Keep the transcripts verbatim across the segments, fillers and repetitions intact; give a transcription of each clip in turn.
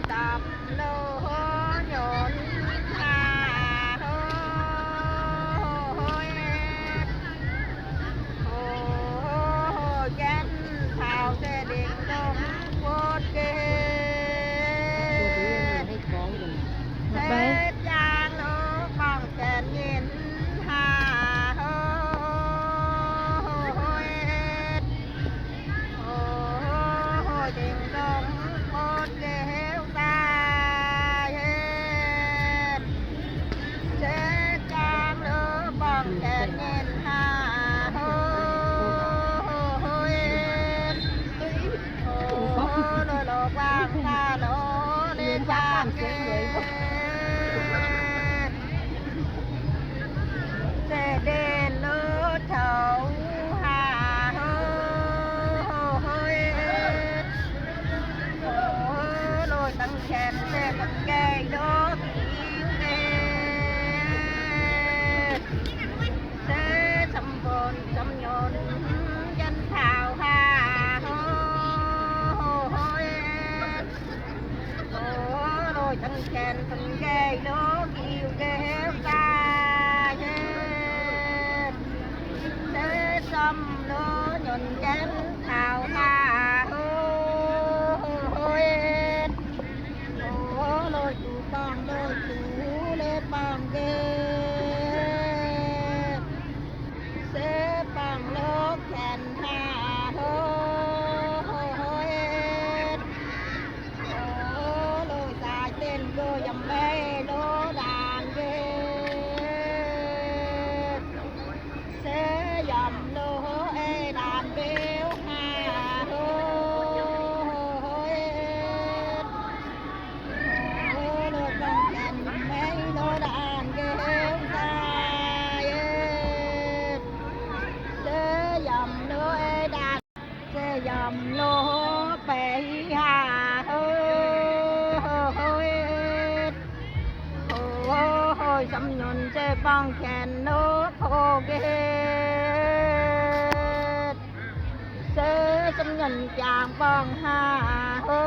Tâm lô nhôn ha hô hô ê. Hô hô chen thao se đing dong bôt kê. Sê chang lô păng chen nhin ha hô hô ê. Hô hô đing dong bôt kê hêu sa ê. Sê chang lô păng chen nhin ha hô hô ê. Hô hô lô lô păng sa lô lê chang kê. Sê đen lô thao ha hô hô ê. Hô hô lô tăng chen sê tăng kê lô kiu kê. Sê sâm bôn sâm nhôn chen thao ha hô hô ê. Hô lô tăng chen tăng kê lô kiu kê hêu sa ê. Sê sâm lô nhôn chen thao ha hô hô ê. Hô lô tu păng lô tu lê păng kê. Sê păng lô chen ha hô hô ê. Hô lô sa chen kô yăm ê lô đan kê. Sê yăm lô ê đan bêu ha hô hô ê. Hô lô păng chen ê lô đan kê hêu sa ê. Sê yăm lô ê đan. Sê yăm lô pê ha hô hô ê. Hô hô sâm nhôn sê păng chen lô khô kê. Sê sâm nhôn chang păng ha hô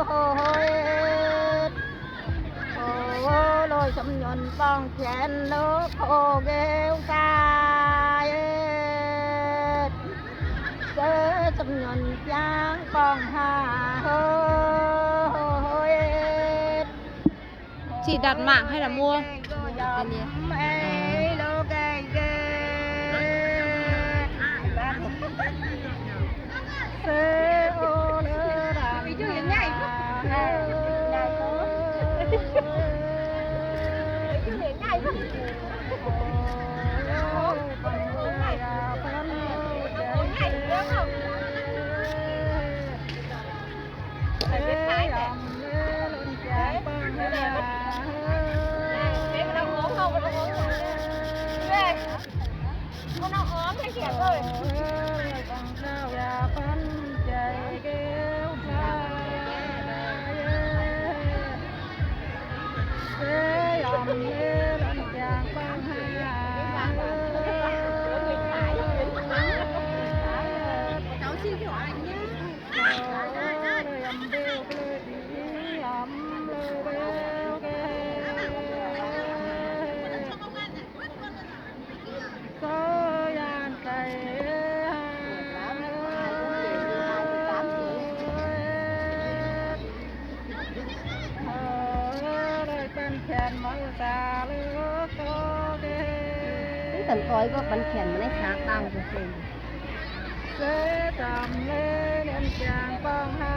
hô ê. Hô lô sâm nhôn păng chen lô khô kê hêu sa ê. Sê sâm nhôn chang păng ha hô hô ê. Chị đặt mạng hay là mua? Mua tên đi. À. Tăn toi có bắn khen mà nãy sáng tăng của sen. Sê tăm lê len chang păng ha.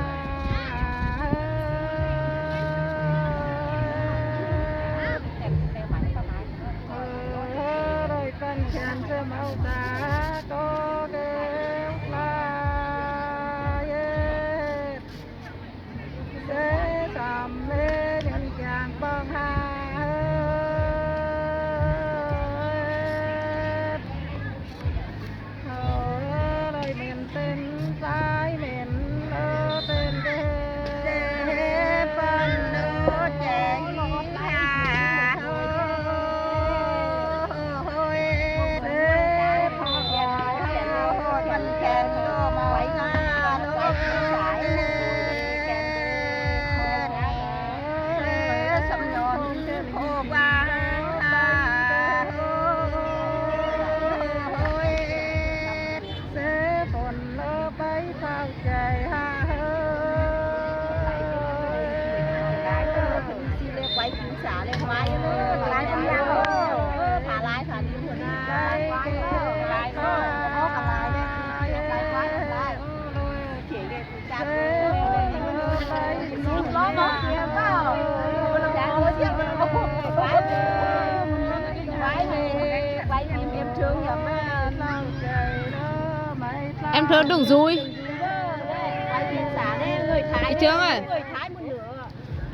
Ơ, đôi păn khen sê mau ta có kêu la yê. Sê tăm lê len chang păng ha. Ơ, đôi men tên sai men, ơ, tên Em Thương đừng dúi. Ê Thương ơi.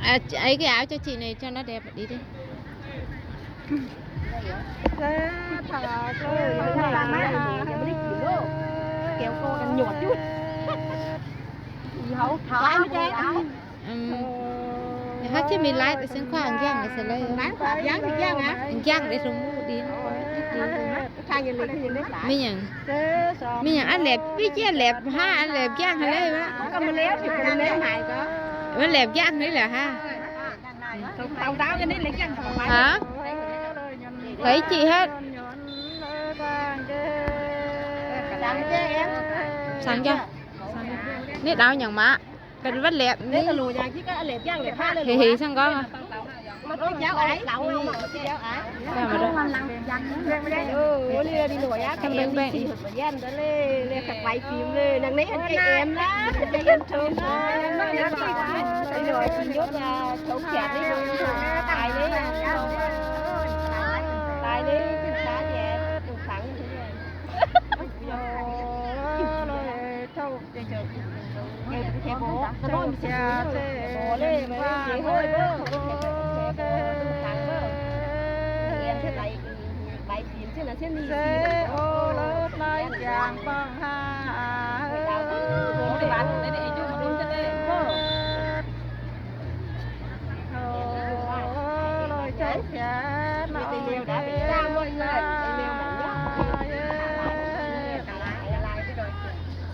À, ấy cái áo cho chị này cho nó đẹp đi đi. Kéo cô còn nhột chứ. Gì hấu thái mới chết. Ừm. Hot chứ mi lái, xin khoa ăn giang này sẽ lấy. Lái khoa ăn giang thì giang hả? Ăn giang để rồi mua đi. Thang nhìn đi, nhìn đi. Mấy nhằng. Mấy nhằng ăn lẹp, biết chứ ăn lẹp ha, ăn lẹp giang hay lấy mà. Có mà léo thì cũng léo hại có. Ăn lẹp giang đấy là ha. Tàu tàu đáo cái đấy lấy giang tàu. Hả? Thấy chị hết. Sáng cho em. Sáng cho. Nét áo nhằng má. Cần vắt lẹp. Nét tàu lùa giang chứ có lẹp giang lẹp ha. Hì hì sang con à. Mà có giáo ái. Giáo ái. Dạ, mà được. Ừ, đi đi lùa giang. Em beng beng. Mà giang đó lê, lê khắp quay phim lê. Năng nét hẳn cái em đó. Cái em trốn đó. Đi lùa giang nhốt là trốn kẹt đi. Tài đi. Tài đi, cũng khá nhẹ. Cũng kháng như thế này.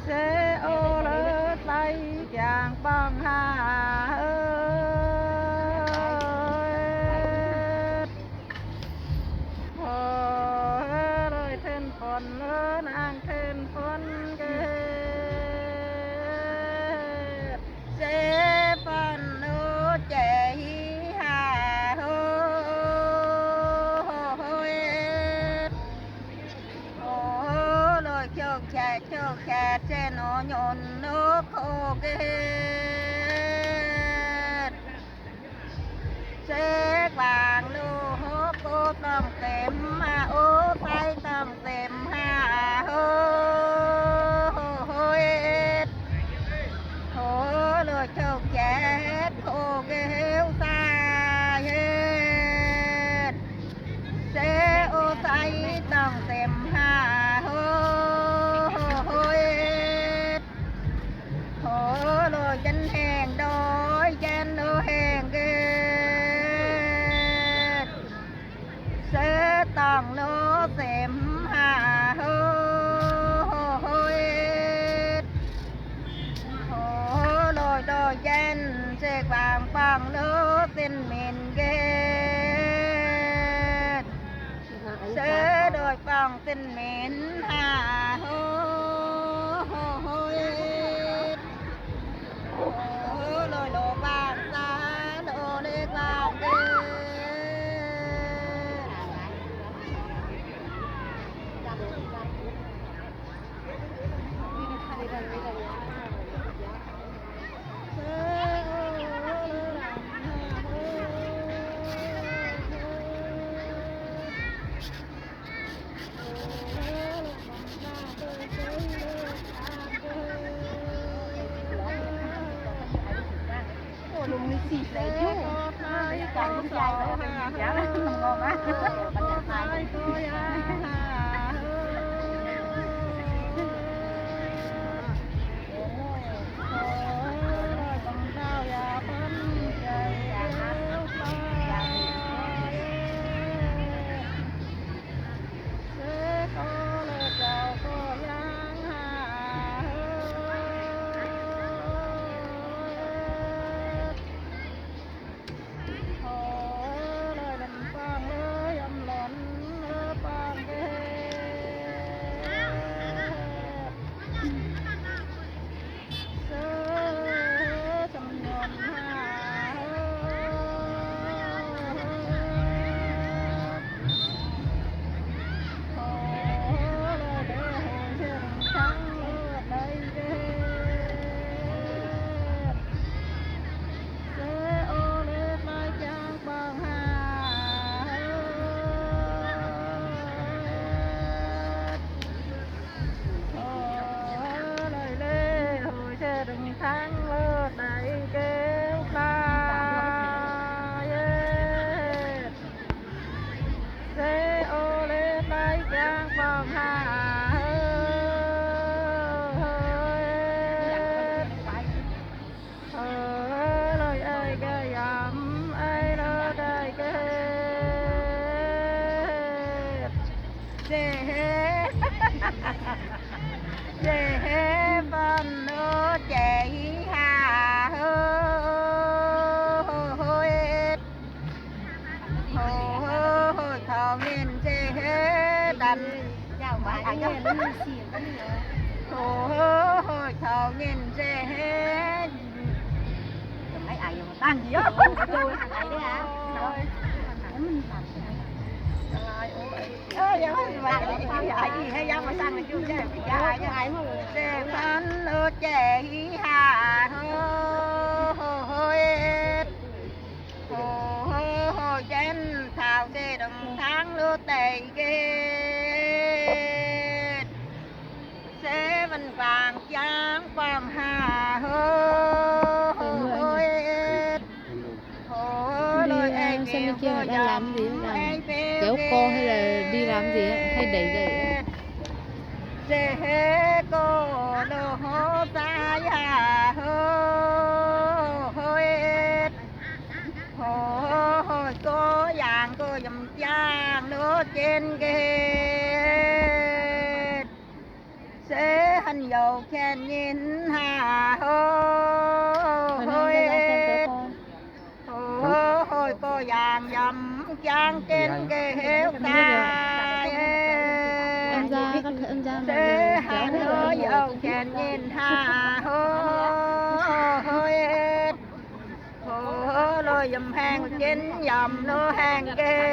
Sẽ ô lơ tay chàng bằng hà ơi. Ô lơ thân phận lơ, nang thân phận kê. Sẽ phận lơ chê hà ơi. Ô lơ chê chê chê chê chê nô nhôn nô khô kê. Sẽ quảng lô hô cô tòng têm mà ô phay tòng têm hà hô hô hô ết. Hô lô chô chét hô kêu xa ết. Sẽ ô phay tòng têm hà hô hô hô ết. Hô lô chân hèn đôi chân lô hèn ghét. Sẽ tòng lô têm hà hô hô hô ết. Hô lô đôi chân sẽ quảng quảng lô tên mìn ghét. Sẽ đôi quảng tên mìn hà hô hô hô ết. Hô lôi lô quảng xa lô lê quảng ghét. Ôi, thôi nhìn dễ hết. Mấy ai mà tăng gì á? Ôi, tôi thằng này đấy hả? Ôi. Ơ, giờ mà, giờ mà tăng là chưa chứ, giờ ai chứ. Dễ phán lô dễ hà, hô, hô, hô, ết. Hô, hô, hô, dên thảo dễ đồng tháng lô tây ghét. Dễ văn vàng chang pom hà, hô, hô, hô, ết. Hô, lôi ai bêu, ai bêu, kéo co hay là đi làm gì á, hay đẩy gậy á. Dễ hê cô lô hô sa ya, hô, hô, ết. Hô, hô, hô, cô yang, cô yum chang, lô chên ghét. Dễ hăn yau khen nhìn hà, hô, hô, ết. Hô, hô, hô, cô yang yum chang chên ghét sa ết. Dễ hăn lô yau khen nhìn hà, hô, hô, hô, ết. Hô, lô yum heng chên yum lô heng ghét.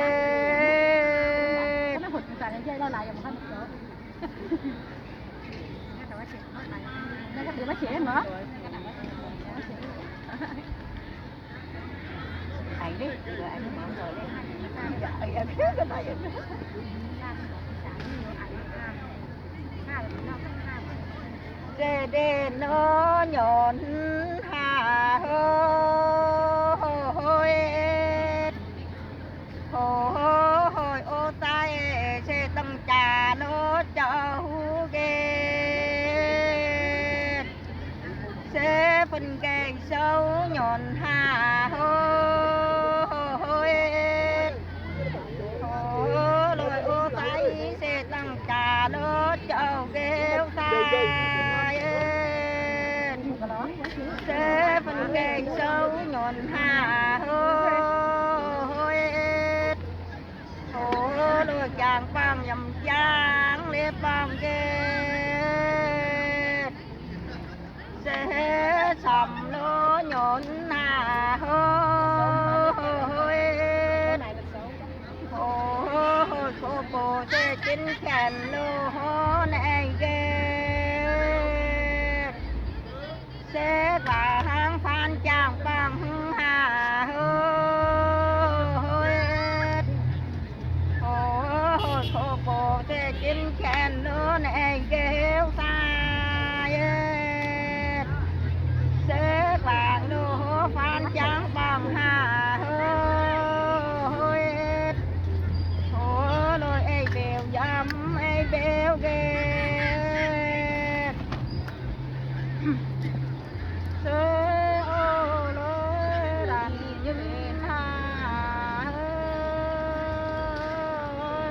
Dê đê nô nhọn hà hô hô hô ết. Hô hô hô ô tai dê tăng cha nô châu hu ghê. Dê phân ghê sâu nhọn hà hô hô hô ết. Hô lôi ô tai dê tăng cha nô châu ghê sai ết. Dê phân ghê sâu nhọn hà hô hô ết. Hô lôi chang pang yam chang lê pang ghê. Dê sâm lô nhọn hà hô hô hô ết. Hô hô hô hô dê chên khen lô hô nê ghê. Dê ba hang phan chang pang hà hô hô ết. Hô hô hô hô dê chên khen lô nê ghê sai ết. Dê ba lô hô phan chang pang hà hô hô ết. Hô lôi ai bêu yam ai bêu ghê. Dê ô lôi đàn nhìn hà hô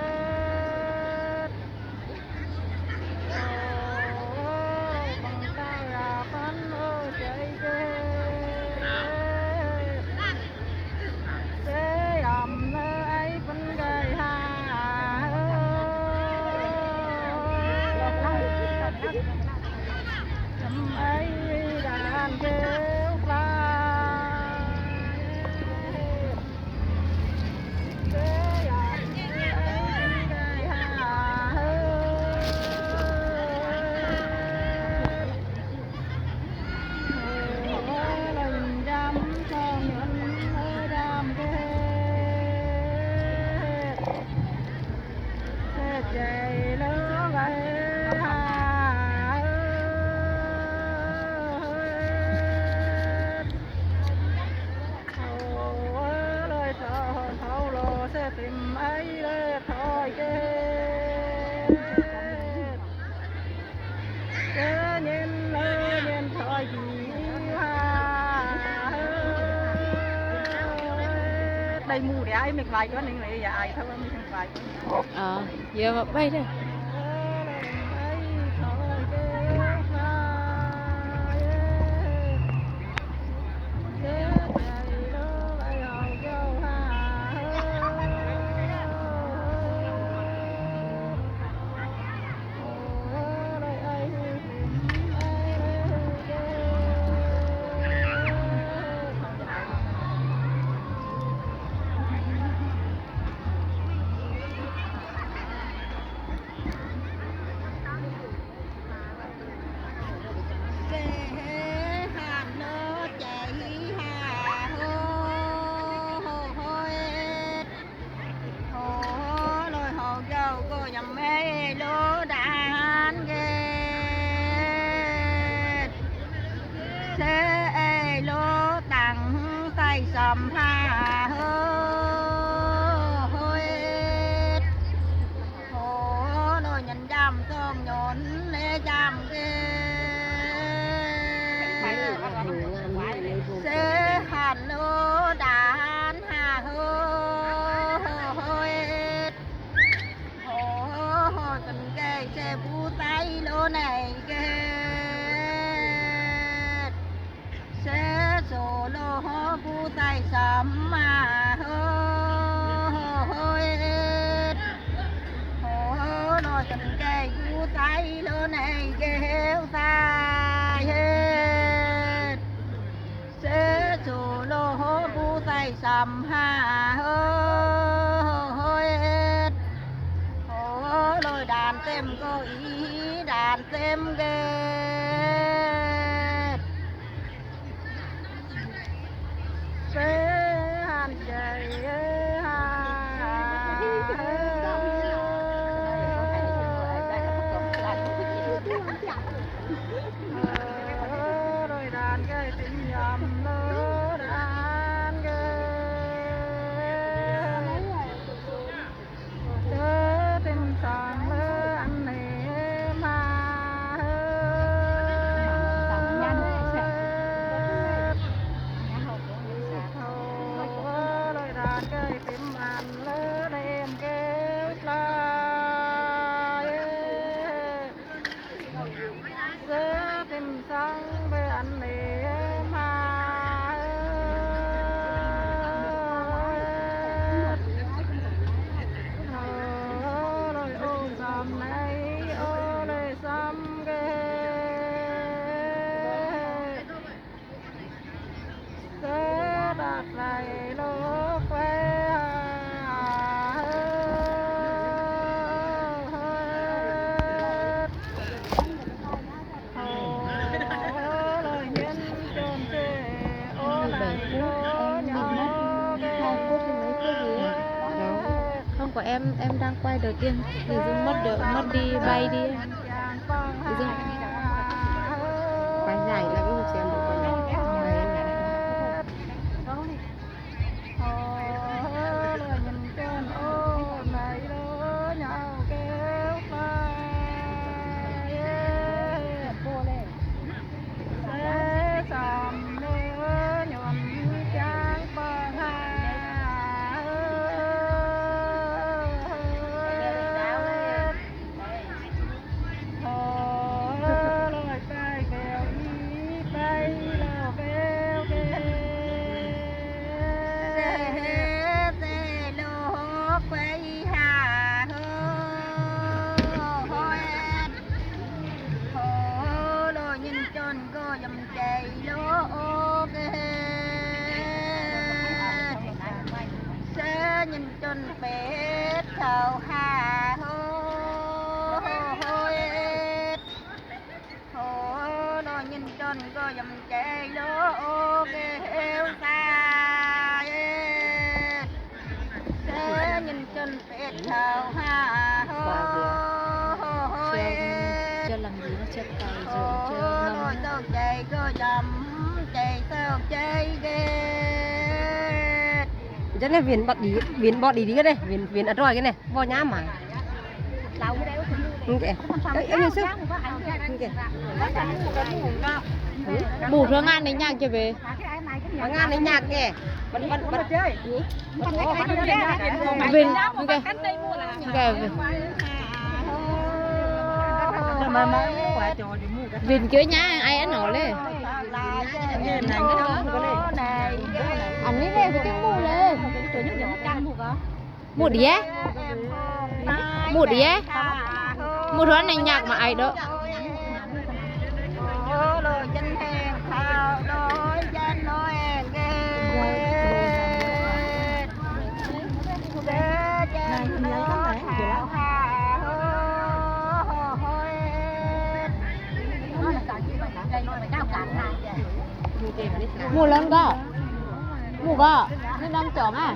ết. Hô lôi pang ta ra phan lô dê ghê. Dê yam lơ ai phan gai hà. Yam ai đàn kêu pha. Dê yam ai phan gai hà. Hô lôi thâu thâu lô dê tìm ai lê thoi ghê. Dê nhìn lô nhìn thoi ghê ha. Đây mù đéo ai mệt vài con nên là ai thâu mệt vài con. Ờ, giờ mà bay đây. Sắm ha hơ hơ ết. Hơ lôi nhăn dăm song nhon lê dăm kê. Sê hăn lô đàn ha hơ hơ ết. Hơ hơ hơ cân kê sê bu tay lô nây kê. Sê sô lô hơ bu tay sắm ma hơ hơ hơ ết. Hơ hơ lôi cân kê bu tay lô nây kê hêu tay ết. Sê sô lô hơ bu tay sắm ha hơ hơ hơ ết. Hơ hơ lôi đàn têm kơ i đàn têm kê. Sê hăn jay ha hơ. Hơ lôi đàn kê têm yăm lơ đàn kê. Tơ têm săng lơ ăn nêm ha. Hơ lôi đàn kê têm ăn lơ nêm kê lai. Sê têm săng bê ăn nêm ha. Hơ lôi ô sắm nây ô lôi sắm kê. Sê đăt lai lô que ha. Không có em, em đang quay đầu tiên, tự dưng mất được, mất đi, bay đi. Tự dưng. Quay dài là cũng xem được quay dài. Hơ lôi nhăn chon kơ yăm jay lô ô kê. Sê nhăn chon pet thao ha hơ hơ ết. Hơ lôi nhăn chon kơ yăm jay lô ô kê hêu sa ết. Sê nhăn chon pet thao ha hơ hơ ết. Chưa làm gì nó chưa cài rồi, chưa ngon. Hơ lôi tao jay kơ yăm jay tao jay kê. Jay nê vin bot đi, vin bot đi đi kê nê, vin, vin a troi kê nê. Bo nham à? Lau. Ê, ê, ê, ê. Bù thua ngan nây nhạc chưa bê? Ngan nây nhạc kê. Bắn, bắn, bắn. Vin, kê. Kê, vin. Vin kiu nhá, ai ăn nó lê. Ăn ní lê, cái tiếng mù lê. Mù đĩa? Mù đĩa? Mù thua nây nhạc mà ai đó. Mù lăn gơ. Mù gơ. Nê năm chỏm à.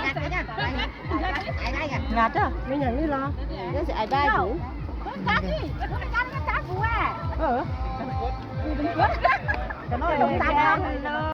Ngặt à? Mày nhảy đi lo. Nó sẽ ai bai đủ. Ờ. Cái nó là